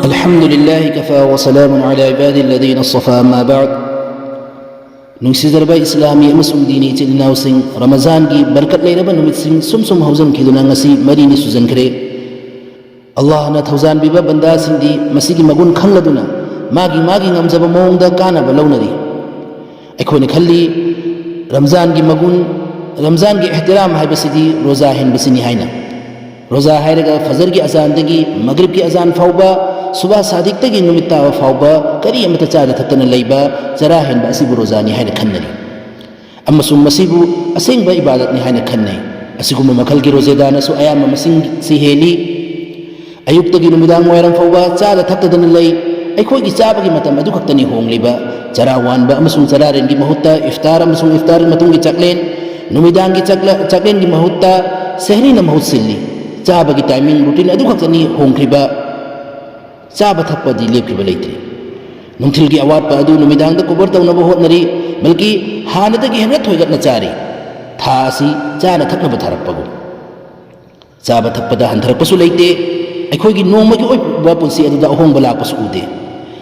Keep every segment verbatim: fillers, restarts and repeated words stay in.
الحمد لله كفى وسلام على عباده الذين اصطفى، أما بعد. ꯅꯨꯡꯁꯤꯖꯔꯕ ꯏꯁꯂꯥꯃꯤ ꯑꯃꯁꯨꯡ ꯗꯤꯅꯤ ꯏꯆꯤꯜ ꯏꯅꯥꯎꯁꯤꯡ, ꯔꯃꯖꯥꯟꯒꯤ ꯕꯔꯀꯠ ꯂꯩꯔꯕ ꯅꯨꯃꯤꯠꯁꯤꯡ ꯁꯨꯝ ꯁꯨꯝ ꯍꯧꯖꯤꯟꯈꯤꯗꯨꯅ ꯉꯁꯤ ꯃꯔꯤꯅꯤ ꯁꯨꯖꯟꯈ꯭ꯔꯦ꯫ ꯑꯜꯂꯥꯍꯅ ꯊꯧꯖꯥꯟꯕꯤꯕ ꯕꯟꯗꯥꯁꯤꯡꯗꯤ ꯃꯁꯤꯒꯤ ꯃꯒꯨꯟ ꯈꯪꯂꯗꯨꯅ ꯃꯥꯒꯤ ꯃꯥꯒꯤ ꯉꯝꯖꯕ ꯃꯑꯣꯡꯗ ꯀꯥꯟꯅꯕ ꯂꯧꯅꯔꯤ꯫ ꯑꯩꯈꯣꯏꯅ ꯈꯜꯂꯤ, ꯔꯝꯖꯥꯟꯒꯤ ꯃꯒꯨꯟ, ꯔꯝꯖꯥꯟꯒꯤ ꯑꯦꯍꯇꯤꯔꯥꯝ ꯍꯥꯏꯕꯁꯤꯗꯤ ꯔꯣꯖꯥ ꯍꯦꯟꯕꯁꯤꯅꯤ ꯍꯥꯏꯅ꯫ ꯔꯣꯖꯥ ꯍꯥꯏꯔꯒ ꯐꯖꯔꯒꯤ ꯑꯖꯥꯟꯗꯒꯤ ꯃꯒ꯭ꯔꯤꯕꯀꯤ ꯑꯖꯥꯟ ꯐꯥꯎꯕ, ꯁꯨꯕꯥ ꯁꯥꯗꯤꯛꯇꯒꯤ ꯅꯨꯃꯤꯠ ꯇꯥꯕ ꯐꯥꯎꯕ ꯀꯔꯤ ꯑꯃꯠꯇ ꯆꯥꯗ ꯊꯛꯇꯅ ꯂꯩꯕ, ꯆꯔꯥ ꯍꯦꯟꯕ ꯑꯁꯤꯕꯨ ꯔꯣꯖꯥꯅꯤ ꯍꯥꯏꯅ ꯈꯟꯅꯔꯤ꯫ ꯑꯃꯁꯨꯡ ꯃꯁꯤꯕꯨ ꯑꯁꯦꯡꯕ ꯏꯕꯥꯗꯠꯅꯤ ꯍꯥꯏꯅ ꯈꯟꯅꯩ꯫ ꯑꯁꯤꯒꯨꯝꯕ ꯃꯈꯜꯒꯤ ꯔꯣꯖꯦꯗꯥꯅꯁꯨ ꯑꯌꯥꯝꯕ ꯃꯁꯤꯡꯁꯤ ꯍꯦꯜꯂꯤ꯫ ꯑꯌꯨꯛꯇꯒꯤ ꯅꯨꯃꯤꯗꯥꯡ ꯋꯥꯏꯔꯝ ꯐꯥꯎꯕ ꯆꯥꯗ ꯊꯛꯇꯗꯅ ꯂꯩ꯫ ꯑꯩꯈꯣꯏꯒꯤ ꯆꯥꯕꯒꯤ ꯃꯇꯝ ꯑꯗꯨ ꯈꯛꯇꯅꯤ ꯍꯣꯡꯂꯤꯕ꯫ ꯆꯔꯥ ꯋꯥꯟꯕ ꯑꯃꯁꯨꯡ ꯆꯔꯥꯔꯦꯟꯒꯤ ꯃꯍꯨꯠꯇ ꯏꯐꯇꯥꯔ ꯑꯃꯁꯨꯡ ꯏꯐꯇꯥꯔ ꯃꯇꯨꯡꯒꯤ ꯆꯥꯛꯂꯦꯟ, ꯅꯨꯃꯤꯗꯥꯡꯒꯤ ꯆꯥꯛꯂ-, ꯆꯥꯛꯂꯦꯟꯒꯤ ꯃꯍꯨꯠꯇ ꯁꯦꯍꯔꯤꯅ ꯃꯍꯨꯠ ꯁꯤꯜꯂꯤ꯫ ꯆꯥꯕꯒꯤ ꯇꯥꯏꯃꯤꯡ ꯔꯨꯇꯤꯟ ꯑꯗꯨ ꯈꯛꯇꯅꯤ ꯍꯣꯡꯈ꯭ꯔꯤꯕ꯫ ꯆꯥꯕ ꯊꯛꯄꯗꯤ ꯂꯦꯞꯈꯤꯕ ꯂꯩꯇ꯭ꯔꯤ꯫ ꯅꯨꯡꯊꯤꯜꯒꯤ ꯑꯋꯥꯠꯄ ꯑꯗꯨ ꯅꯨꯃꯤꯗꯥꯡꯗ ꯀꯣꯚꯔ ꯇꯧꯅꯕ ꯍꯣꯠꯅꯔꯤ, ꯕꯜꯀꯤ ꯍꯥꯟꯅꯗꯒꯤ ꯍꯦꯟꯅ ꯊꯣꯏꯒꯠꯅ ꯆꯥꯔꯤ꯫ ꯊꯥ ꯑꯁꯤ ꯆꯥꯅ ꯊꯛꯅꯕ ꯊꯥꯔꯛꯄꯒꯨꯝ꯫ ꯆꯥꯕ ꯊꯛꯄꯗ ꯍꯟꯊꯔꯛꯄꯁꯨ ꯂꯩꯇꯦ꯫ ꯑꯩꯈꯣꯏꯒꯤ ꯅꯣꯡꯃꯒꯤ ꯑꯣꯏꯕ ꯄꯨꯟꯁꯤ ꯑꯗꯨꯗ ꯑꯍꯣꯡꯕ ꯂꯥꯛꯄꯁꯨ ꯎꯗꯦ꯫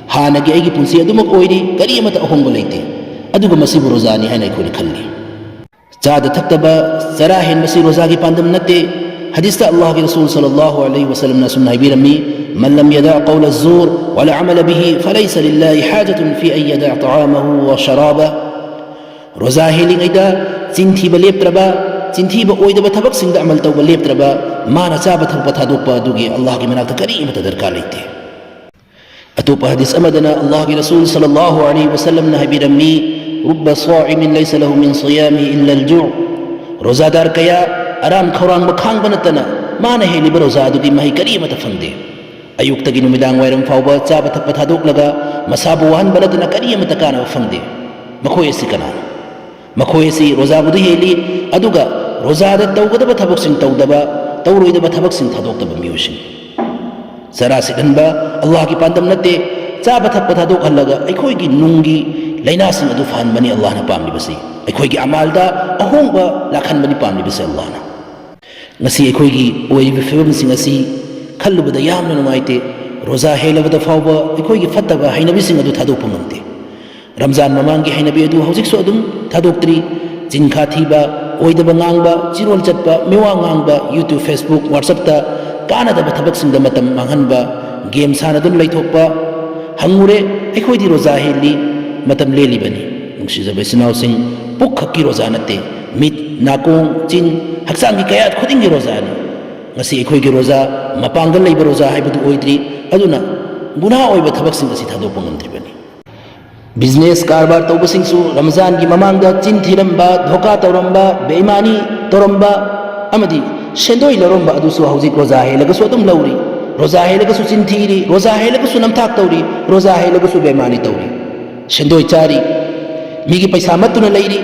ꯍꯥꯟꯅꯒꯤ ꯑꯩꯒꯤ ꯄꯨꯟꯁꯤ ꯑꯗꯨꯃꯛ ꯑꯣꯏꯔꯤ, ꯀꯔꯤ ꯑꯃꯠꯇ ꯑꯍꯣꯡꯕ ꯂꯩꯇꯦ꯫ ꯑꯗꯨꯒ ꯃꯁꯤꯕꯨ ꯔꯣꯖꯥꯅꯤ ꯍꯥꯏꯅ ꯑꯩꯈꯣꯏꯅ ꯈꯜꯂꯤ꯫ ꯆꯥꯗ ꯊꯛꯇꯕ, ꯆꯔꯥ ꯍꯦꯟꯕꯁꯤ ꯔꯣꯖꯥꯒꯤ ꯄꯥꯟꯗꯝ ꯅꯠꯇꯦ꯫ ꯍꯗꯤꯁꯇ ꯑꯜꯂꯥꯍꯒꯤ ꯔꯁꯨꯜ ꯁꯜꯂꯜꯂꯥꯍꯨ ꯑꯂꯩꯍꯤ ꯋꯁꯜꯂꯝꯅ ꯑꯁꯨꯝꯅ ꯍꯥꯏꯕꯤꯔꯝꯃꯤ, "من لم يدع قول الزور والعمل به فليس لله حاجة في أن يدع طعامه وشرابه." ꯔꯣꯖꯥ ꯍꯦꯜꯂꯤꯉꯩꯗ ꯆꯤꯟꯊꯤꯕ ꯂꯦꯞꯇ꯭ꯔꯕ, ꯆꯤꯟꯊꯤꯕ ꯑꯣꯏꯗꯕ ꯊꯕꯛꯁꯤꯡꯗ ꯑꯃꯜ ꯇꯧꯕ ꯂꯦꯞꯇ꯭ꯔꯕ, ꯃꯥꯅ ꯆꯥꯕ ꯊꯛꯄ ꯊꯥꯗꯣꯛꯄ ꯑꯗꯨꯒꯤ ꯑꯜꯂꯥꯍꯒꯤ ꯃꯅꯥꯛꯇ ꯀꯔꯤ ꯑꯃꯠꯇ ꯗꯔꯀꯥꯔ ꯂꯩꯇꯦ꯫ ꯑꯇꯣꯞꯄ ꯍꯗꯤꯁ ꯑꯃꯗꯅ ꯑꯜꯂꯥꯍꯒꯤ ꯔꯁꯨꯜ ꯁꯜꯂꯜꯂꯥꯍꯨ ꯑꯂꯩꯍꯤ ꯋꯁꯜꯂꯝꯅ ꯍꯥꯏꯕꯤꯔꯝꯃꯤ, "رب صائم ليس له من صيامه إلا الجوع." ꯔꯣꯖꯥꯗꯥꯔ ꯀꯌꯥ ꯑꯔꯥꯝ ꯈꯧꯔꯥꯡꯕ ꯈꯥꯡꯕ ꯅꯠꯇꯅ ꯃꯥꯅ ꯍꯦꯜꯂꯤꯕ ꯔꯣꯖꯥ ꯑꯗꯨꯒꯤ ꯃꯍꯩ ꯀꯔꯤ ꯑꯃꯠꯇ ꯐꯪꯗꯦ꯫ ꯑꯌꯨꯛꯇꯒꯤ ꯅꯨꯃꯤꯗꯥꯡ ꯋꯥꯏꯔꯝ ꯐꯥꯎꯕ ꯆꯥꯕ ꯊꯛꯄ ꯊꯥꯗꯣꯛꯂꯒ ꯃꯁꯥꯕꯨ ꯋꯥꯍꯟꯕ ꯅꯠꯇꯅ ꯀꯔꯤ ꯑꯃꯠꯇ ꯀꯥꯟꯅꯕ ꯐꯪꯗꯦ꯫ ꯃꯈꯣꯏ ꯑꯁꯤ ꯀꯅꯥꯅꯣ? ꯃꯈꯣꯏ ꯑꯁꯤ ꯔꯣꯖꯥꯕꯨꯗꯤ ꯍꯦꯜꯂꯤ, ꯑꯗꯨꯒ ꯔꯣꯖꯥꯗ ꯇꯧꯒꯗꯕ ꯊꯕꯛꯁꯤꯡ ꯇꯧꯗꯕ, ꯇꯧꯔꯣꯏꯗꯕ ꯊꯕꯛꯁꯤꯡ ꯊꯥꯗꯣꯛꯇꯕ ꯃꯤꯑꯣꯏꯁꯤꯡ꯫ ꯆꯔꯥ ꯁꯤꯠꯍꯟꯕ ꯑꯜꯂꯥꯍꯒꯤ ꯄꯥꯟꯗꯝ ꯅꯠꯇꯦ꯫ ꯆꯥꯕ ꯊꯛꯄ ꯊꯥꯗꯣꯛꯍꯜꯂꯒ ꯑꯩꯈꯣꯏꯒꯤ ꯅꯨꯡꯒꯤ ꯂꯥꯏꯅꯥꯁꯤꯡ ꯑꯗꯨ ꯐꯍꯟꯕꯅꯤ ꯑꯜꯂꯥꯍꯅ ꯄꯥꯝꯂꯤꯕꯁꯤ꯫ ꯑꯩꯈꯣꯏꯒꯤ ꯑꯃꯥꯜꯗ ꯑꯍꯣꯡꯕ ꯂꯥꯛꯍꯟꯕꯅꯤ ꯄꯥꯝꯂꯤꯕꯁꯤ ꯑꯜꯂꯥꯍꯅ꯫ ꯉꯁꯤ ꯑꯩꯈꯣꯏꯒꯤ ꯑꯣꯏꯔꯤꯕ ꯐꯤꯕꯝꯁꯤꯡ ꯑꯁꯤ ꯈꯜꯂꯨꯕꯗ ꯌꯥꯝꯅ ꯅꯨꯡꯉꯥꯏꯇꯦ꯫ ꯔꯣꯖꯥ ꯍꯦꯜꯂꯕꯗ ꯐꯥꯎꯕ ꯑꯩꯈꯣꯏꯒꯤ ꯐꯠꯇꯕ ꯍꯩꯅꯕꯤꯁꯤꯡ ꯑꯗꯨ ꯊꯥꯗꯣꯛꯄ ꯉꯝꯗꯦ꯫ ꯔꯝꯖꯥꯟ ꯃꯃꯥꯡꯒꯤ ꯍꯩꯅꯕꯤ ꯑꯗꯨ ꯍꯧꯖꯤꯛꯁꯨ ꯑꯗꯨꯝ ꯊꯥꯗꯣꯛꯇ꯭ꯔꯤ꯫ ꯆꯤꯟꯈꯥ ꯊꯤꯕ, ꯑꯣꯏꯗꯕ ꯉꯥꯡꯕ, ꯆꯤꯔꯣꯜ ꯆꯠꯄ, ꯃꯤꯋꯥ ꯉꯥꯡꯕ, YouTube, Facebook, WhatsApp-ꯇ ꯀꯥꯟꯅꯗꯕ ꯊꯕꯛꯁꯤꯡꯗ ꯃꯇꯝ ꯃꯥꯡꯍꯟꯕ, game ꯁꯥꯟꯅꯗꯨꯅ ꯂꯩꯊꯣꯛꯄ꯫ ꯍꯪꯉꯨꯔꯦ, ꯑꯩꯈꯣꯏꯗꯤ ꯔꯣꯖꯥ ꯍꯦꯜꯂꯤ, ꯃꯇꯝ ꯂꯦꯜꯂꯤꯕꯅꯤ꯫ ꯅꯨꯡꯁꯤꯖꯕ ꯏꯆꯤꯟ ꯏꯅꯥꯎꯁꯤꯡ, ꯄꯨꯛ ꯈꯛꯀꯤ ꯔꯣꯖꯥ ꯅꯠꯇꯦ, ꯃꯤꯠ, ꯅꯥꯀꯣꯡ, ꯆꯤꯟ, ꯍꯛꯆꯥꯡꯒꯤ ꯀꯌꯥꯠ ꯈꯨꯗꯤꯡꯒꯤ ꯔꯣꯖꯥꯅꯤ꯫ ꯉꯁꯤ ꯑꯩꯈꯣꯏꯒꯤ ꯔꯣꯖꯥ ꯃꯄꯥꯡꯒꯜ ꯂꯩꯕ ꯔꯣꯖꯥ ꯍꯥꯏꯕꯗꯨ ꯑꯣꯏꯗ꯭ꯔꯤ꯫ ꯑꯗꯨꯅ ꯒꯨꯅꯥꯍ ꯑꯣꯏꯕ ꯊꯕꯛꯁꯤꯡ ꯑꯁꯤ ꯊꯥꯗꯣꯛꯄ ꯉꯝꯗ꯭ꯔꯤꯕꯅꯤ꯫ Business ꯀꯔꯕꯥꯔ ꯇꯧꯕꯁꯤꯡꯁꯨ ꯔꯃꯖꯥꯟꯒꯤ ꯃꯃꯥꯡꯗ ꯆꯤꯟ ꯊꯤꯔꯝꯕ, ꯙꯣꯀꯥ ꯇꯧꯔꯝꯕ, ꯕꯦꯏꯃꯥꯅꯤ ꯇꯧꯔꯝꯕ ꯑꯃꯗꯤ ꯁꯦꯟꯗꯣꯏ ꯂꯧꯔꯝꯕ ꯑꯗꯨꯁꯨ ꯍꯧꯖꯤꯛ ꯔꯣꯖꯥ ꯍꯦꯜꯂꯒꯁꯨ ꯑꯗꯨꯝ ꯂꯧꯔꯤ꯫ ꯔꯣꯖꯥ ꯍꯦꯜꯂꯒꯁꯨ ꯆꯤꯟ ꯊꯤꯔꯤ, ꯔꯣꯖꯥ ꯍꯦꯜꯂꯒꯁꯨ ꯅꯝꯊꯥꯛ ꯇꯧꯔꯤ, ꯔꯣꯖꯥ ꯍꯦꯜꯂꯒꯁꯨ ꯕꯦꯏꯃꯥꯅꯤ ꯇꯧꯔꯤ꯫ ꯁꯦꯟꯗꯣꯏ ꯆꯥꯔꯤ, ꯃꯤꯒꯤ ꯄꯩꯁꯥ ꯃꯠꯇꯨꯅ ꯂꯩꯔꯤ꯫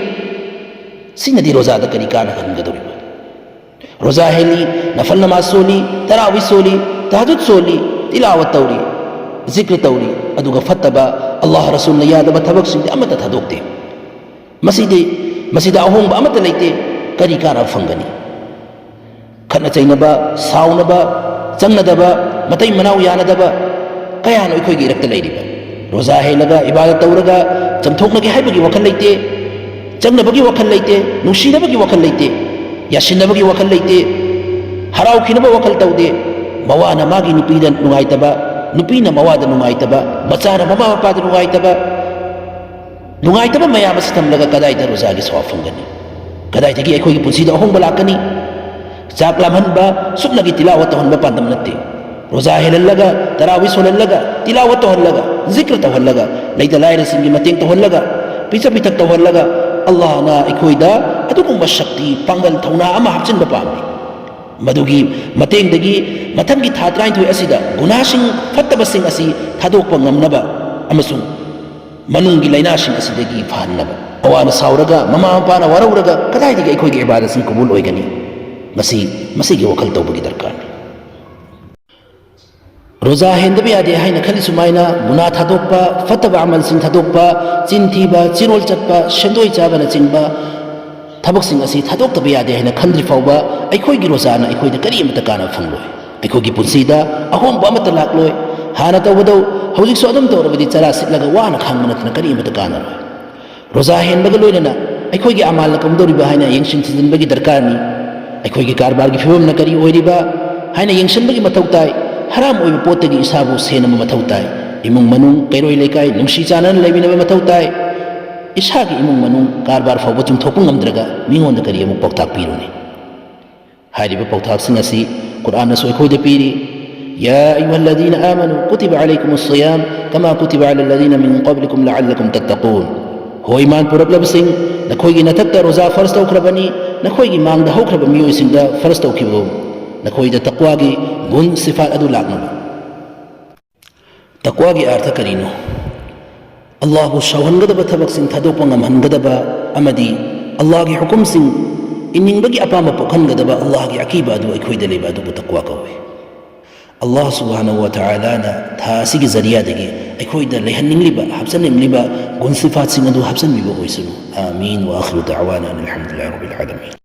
ꯁꯤꯅꯗꯤ ꯔꯣꯖꯥꯗ ꯀꯔꯤ ꯀꯥꯟꯅꯍꯟꯒꯗꯧꯔꯤꯕ? ꯔꯣꯖꯥ ꯍꯦꯜꯂꯤ, ꯅꯐꯜ ꯅꯃꯥꯖ ꯁꯣꯜꯂꯤ, ꯇꯔꯥꯋꯤ ꯁꯣꯜꯂꯤ, ꯇꯍꯖꯨꯗ ꯁꯣꯜꯂꯤ, ꯇꯤꯂꯥꯋꯠ ꯇꯧꯔꯤ, ꯖꯤꯀ꯭ꯔ ꯇꯧꯔꯤ, ꯑꯗꯨꯒ ꯐꯠꯇꯕ, ꯑꯜꯂꯥꯍ ꯔꯁꯨꯜꯅ ꯌꯥꯗꯕ ꯊꯕꯛꯁꯤꯡꯗꯤ ꯑꯃꯠꯇ ꯊꯥꯗꯣꯛꯇꯦ꯫ ꯃꯁꯤꯗꯤ, ꯃꯁꯤꯗ ꯑꯍꯣꯡꯕ ꯑꯃꯠꯇ ꯂꯩꯇꯦ꯫ ꯀꯔꯤ ꯀꯥꯟꯅꯕ ꯐꯪꯒꯅꯤ? ꯈꯠꯅ ꯆꯩꯅꯕ, ꯁꯥꯎꯅꯕ, ꯆꯪꯅꯗꯕ, ꯃꯇꯩ ꯃꯅꯥꯎ ꯌꯥꯅꯗꯕ ꯀꯌꯥꯅꯣ ꯑꯩꯈꯣꯏꯒꯤ ꯏꯔꯛꯇ ꯂꯩꯔꯤꯕ? ꯔꯣꯖꯥ ꯍꯦꯜꯂꯒ ꯏꯕꯥꯗꯠ ꯇꯧꯔꯒ ꯆꯝꯊꯣꯛꯅꯒꯦ ꯍꯥꯏꯕꯒꯤ ꯋꯥꯈꯜ ꯂꯩꯇꯦ, ꯆꯪꯅꯕꯒꯤ ꯋꯥꯈꯜ ꯂꯩꯇꯦ, ꯅꯨꯡꯁꯤꯅꯕꯒꯤ ꯋꯥꯈꯜ ꯂꯩꯇꯦ, ꯌꯥꯁꯤꯟꯅꯕꯒꯤ ꯋꯥꯈꯜ ꯂꯩꯇꯦ, ꯍꯔꯥꯎꯈꯤꯅꯕ ꯋꯥꯈꯜ ꯇꯧꯗꯦ꯫ ꯃꯋꯥꯅ ꯃꯥꯒꯤ ꯅꯨꯄꯤꯗ ꯅꯨꯡꯉꯥꯏꯇꯕ, ꯅꯨꯄꯤꯅ ꯃꯋꯥꯗ ꯅꯨꯡꯉꯥꯏꯇꯕ, ꯃꯆꯥꯅ ꯃꯃꯥ ꯃꯄꯥꯗ ꯅꯨꯡꯉꯥꯏꯇꯕ, ꯅꯨꯡꯉꯥꯏꯇꯕ ꯃꯌꯥꯝ ꯑꯁꯤ ꯊꯝꯂꯒ ꯀꯗꯥꯏꯗ ꯔꯣꯖꯥꯒꯤ ꯁꯋꯥꯕ ꯐꯪꯒꯅꯤ? ꯀꯗꯥꯏꯗꯒꯤ ꯑꯩꯈꯣꯏꯒꯤ ꯄꯨꯟꯁꯤꯗ ꯑꯍꯣꯡꯕ ꯂꯥꯛꯀꯅꯤ? ꯆꯥꯛ ꯂꯥꯝꯍꯟꯕ, ꯁꯨꯞꯅꯒꯤ ꯇꯤꯂꯥꯋꯠ ꯇꯧꯍꯟꯕ ꯄꯥꯟꯗꯝ ꯅꯠꯇꯦ꯫ ꯔꯣꯖꯥ ꯍꯦꯜꯍꯜꯂꯒ, ꯇꯔꯥꯋꯤ ꯁꯣꯜꯍꯜꯂꯒ, ꯇꯤꯂꯥꯋꯠ ꯇꯧꯍꯜꯂꯒ, ꯖꯤꯀ꯭ꯔ ꯇꯧꯍꯜꯂꯒ, ꯂꯩꯇ ꯂꯥꯏꯔꯁꯤꯡꯒꯤ ꯃꯇꯦꯡ ꯇꯧꯍꯜꯂꯒ, ꯄꯤꯖ ꯄꯤꯊꯛ ꯇꯧꯍꯜꯂꯒ, ꯑꯜꯂꯥꯍꯅ ꯑꯩꯈꯣꯏꯗ ꯑꯗꯨꯒꯨꯝꯕ ꯁꯛꯇꯤ, ꯄꯥꯡꯒꯜ, ꯊꯧꯅꯥ ꯑꯃ ꯍꯥꯞꯆꯤꯟꯕ ꯄꯥꯝꯃꯤ꯫ ꯃꯗꯨꯒꯤ ꯃꯇꯦꯡꯗꯒꯤ ꯃꯊꯪꯒꯤ ꯊꯥ ꯇꯔꯥꯅꯤꯊꯣꯏ ꯑꯁꯤꯗ ꯒꯨꯅꯥꯁꯤꯡ, ꯐꯠꯇꯕꯁꯤꯡ ꯑꯁꯤ ꯊꯥꯗꯣꯛꯄ ꯉꯝꯅꯕ ꯑꯃꯁꯨꯡ ꯃꯅꯨꯡꯒꯤ ꯂꯥꯏꯅꯥꯁꯤꯡ ꯑꯁꯤꯗꯒꯤ ꯐꯍꯟꯅꯕ꯫ ꯃꯋꯥꯅ ꯁꯥꯎꯔꯒ, ꯃꯃꯥ ꯃꯄꯥꯅ ꯋꯥꯔꯧꯔꯒ ꯀꯗꯥꯏꯗꯒꯤ ꯑꯩꯈꯣꯏꯒꯤ ꯏꯕꯥꯗꯠꯁꯤꯡ ꯀꯕꯨꯜ ꯑꯣꯏꯒꯅꯤ? ꯃꯁꯤ, ꯃꯁꯤꯒꯤ ꯋꯥꯈꯜ ꯇꯧꯕꯒꯤ ꯗꯔꯀꯥꯔꯅꯤ꯫ ꯔꯣꯖꯥ ꯍꯦꯟꯗꯕ ꯌꯥꯗꯦ ꯍꯥꯏꯅ ꯈꯜꯂꯤ ꯁꯨꯃꯥꯏꯅ ꯒꯨꯅꯥ ꯊꯥꯗꯣꯛꯄ, ꯐꯠꯇꯕ ꯑꯃꯜꯁꯤꯡ ꯊꯥꯗꯣꯛꯄ, ꯆꯤꯟ ꯊꯤꯕ, ꯆꯤꯔꯣꯜ ꯆꯠꯄ, ꯁꯦꯟꯗꯣꯏ ꯆꯥꯕꯅꯆꯤꯡꯕ ꯊꯕꯛꯁꯤꯡ ꯑꯁꯤ ꯊꯥꯗꯣꯛꯇꯕ ꯌꯥꯗꯦ ꯍꯥꯏꯅ ꯈꯟꯗ꯭ꯔꯤ ꯐꯥꯎꯕ ꯑꯩꯈꯣꯏꯒꯤ ꯔꯣꯖꯥꯅ ꯑꯩꯈꯣꯏꯗ ꯀꯔꯤ ꯑꯃꯠꯇ ꯀꯥꯟꯅꯕ ꯐꯪꯂꯣꯏ꯫ ꯑꯩꯈꯣꯏꯒꯤ ꯄꯨꯟꯁꯤꯗ ꯑꯍꯣꯡꯕ ꯑꯃꯠꯇ ꯂꯥꯛꯂꯣꯏ꯫ ꯍꯥꯟꯅ ꯇꯧꯕꯗꯧ ꯍꯧꯖꯤꯛꯁꯨ ꯑꯗꯨꯝ ꯇꯧꯔꯕꯗꯤ ꯆꯔꯥ ꯁꯤꯠꯂꯒ ꯋꯥꯅ ꯈꯥꯡꯕ ꯅꯠꯇꯅ ꯀꯔꯤ ꯑꯃꯠꯇ ꯀꯥꯟꯅꯔꯣꯏ꯫ ꯔꯣꯖꯥ ꯍꯦꯟꯕꯒ ꯂꯣꯏꯅꯅ ꯑꯩꯈꯣꯏꯒꯤ ꯑꯃꯥꯜꯅ ꯀꯝꯗꯧꯔꯤꯕ ꯍꯥꯏꯅ ꯌꯦꯡꯁꯤꯟ ꯊꯤꯖꯤꯟꯕꯒꯤ ꯗꯔꯀꯥꯔꯅꯤ꯫ ꯑꯩꯈꯣꯏꯒꯤ ꯀꯔꯕꯥꯔꯒꯤ ꯐꯤꯕꯝꯅ ꯀꯔꯤ ꯑꯣꯏꯔꯤꯕ ꯍꯥꯏꯅ ꯌꯦꯡꯁꯤꯟꯕꯒꯤ ꯃꯊꯧ ꯇꯥꯏ꯫ ꯍꯔꯥꯝ ꯑꯣꯏꯕ ꯄꯣꯠꯇꯒꯤ ꯏꯁꯥꯕꯨ ꯁꯦꯟꯅꯕ ꯃꯊꯧ ꯇꯥꯏ꯫ ꯏꯃꯨꯡ ꯃꯅꯨꯡ, ꯀꯩꯔꯣꯏ ꯂꯩꯀꯥꯏ ꯅꯨꯡꯁꯤ ꯆꯥꯟꯅꯅ ꯂꯩꯃꯤꯟꯅꯕ ꯃꯊꯧ ꯇꯥꯏ꯫ ꯏꯁꯥꯒꯤ ꯏꯃꯨꯡ ꯃꯅꯨꯡ ꯀꯔꯕꯥꯔ ꯐꯥꯎꯕ ꯆꯨꯝꯊꯣꯛꯄ ꯉꯝꯗ꯭ꯔꯒ ꯃꯤꯉꯣꯟꯗ ꯀꯔꯤ ꯑꯃꯨꯛ ꯄꯥꯎꯇꯥꯛ ꯄꯤꯔꯨꯅꯤ? ꯍꯥꯏꯔꯤꯕ ꯄꯥꯎꯇꯥꯛꯁꯤꯡ ꯑꯁꯤ ꯀꯨꯔꯥꯟꯅꯁꯨ ꯑꯩꯈꯣꯏꯗ ꯄꯤꯔꯤ꯫ يا أيها الذين آمنوا كتب عليكم الصيام كما كتب على الذين من قبلكم لعلكم تتقون꯫ ꯍꯣꯏ, ꯏꯃꯥꯟ ꯄꯨꯔꯛꯂꯕꯁꯤꯡ, ꯅꯈꯣꯏꯒꯤ ꯅꯊꯛꯇ ꯔꯣꯖꯥ ꯐꯔꯖ ꯇꯧꯈ꯭ꯔꯕꯅꯤ, ꯅꯈꯣꯏꯒꯤ ꯃꯥꯡꯗ ꯍꯧꯈ꯭ꯔꯕ ꯃꯤꯑꯣꯏꯁꯤꯡꯗ ꯐꯔꯖ ꯇꯧꯈꯤꯕꯒꯨꯝ꯫ ꯅꯈꯣꯏꯗ ꯇꯛꯋꯥꯒꯤ ꯒꯨꯟ ꯁꯤꯐꯥꯠ ꯑꯗꯨ ꯂꯥꯛꯅꯕ꯫ ꯇꯛꯋꯥꯒꯤ ꯑꯔꯊ ꯀꯔꯤꯅꯣ? ꯑꯜꯂꯥꯍꯕꯨ ꯁꯥꯎꯍꯟꯒꯗꯕ ꯊꯕꯛꯁꯤꯡ ꯊꯥꯗꯣꯛꯄ ꯉꯝꯍꯟꯒꯗꯕ ꯑꯃꯗꯤ ꯑꯜꯂꯥꯍꯒꯤ ꯍꯨꯀꯨꯝꯁꯤꯡ ꯏꯟꯅꯤꯡꯕꯒꯤ ꯑꯄꯥꯝꯕ ꯄꯣꯛꯍꯟꯒꯗꯕ ꯑꯜꯂꯥꯍꯒꯤ ꯑꯀꯤꯕ ꯑꯗꯨ ꯑꯩꯈꯣꯏꯗ ꯂꯩꯕ ꯑꯗꯨꯕꯨ ꯇꯛꯋꯥ ꯀꯧꯏ꯫ ꯑꯜꯂꯥꯍ ꯁꯨꯕꯍꯥꯅꯍꯨ ꯋ ꯇꯥꯂꯥꯅ ꯊꯥ ꯑꯁꯤꯒꯤ ꯖꯔꯤꯌꯥꯗꯒꯤ ꯑꯩꯈꯣꯏꯗ ꯂꯩꯍꯟꯅꯤꯡꯂꯤꯕ, ꯍꯥꯞꯆꯟꯅꯤꯡꯂꯤꯕ ꯒꯨꯟ ꯁꯤꯐꯥꯠꯁꯤꯡ ꯑꯗꯨ ꯍꯥꯞꯆꯟꯕꯤꯕ ꯑꯣꯏꯁꯅꯨ꯫ آمين، وآخر دعوانا أن الحمد لله رب العالمين.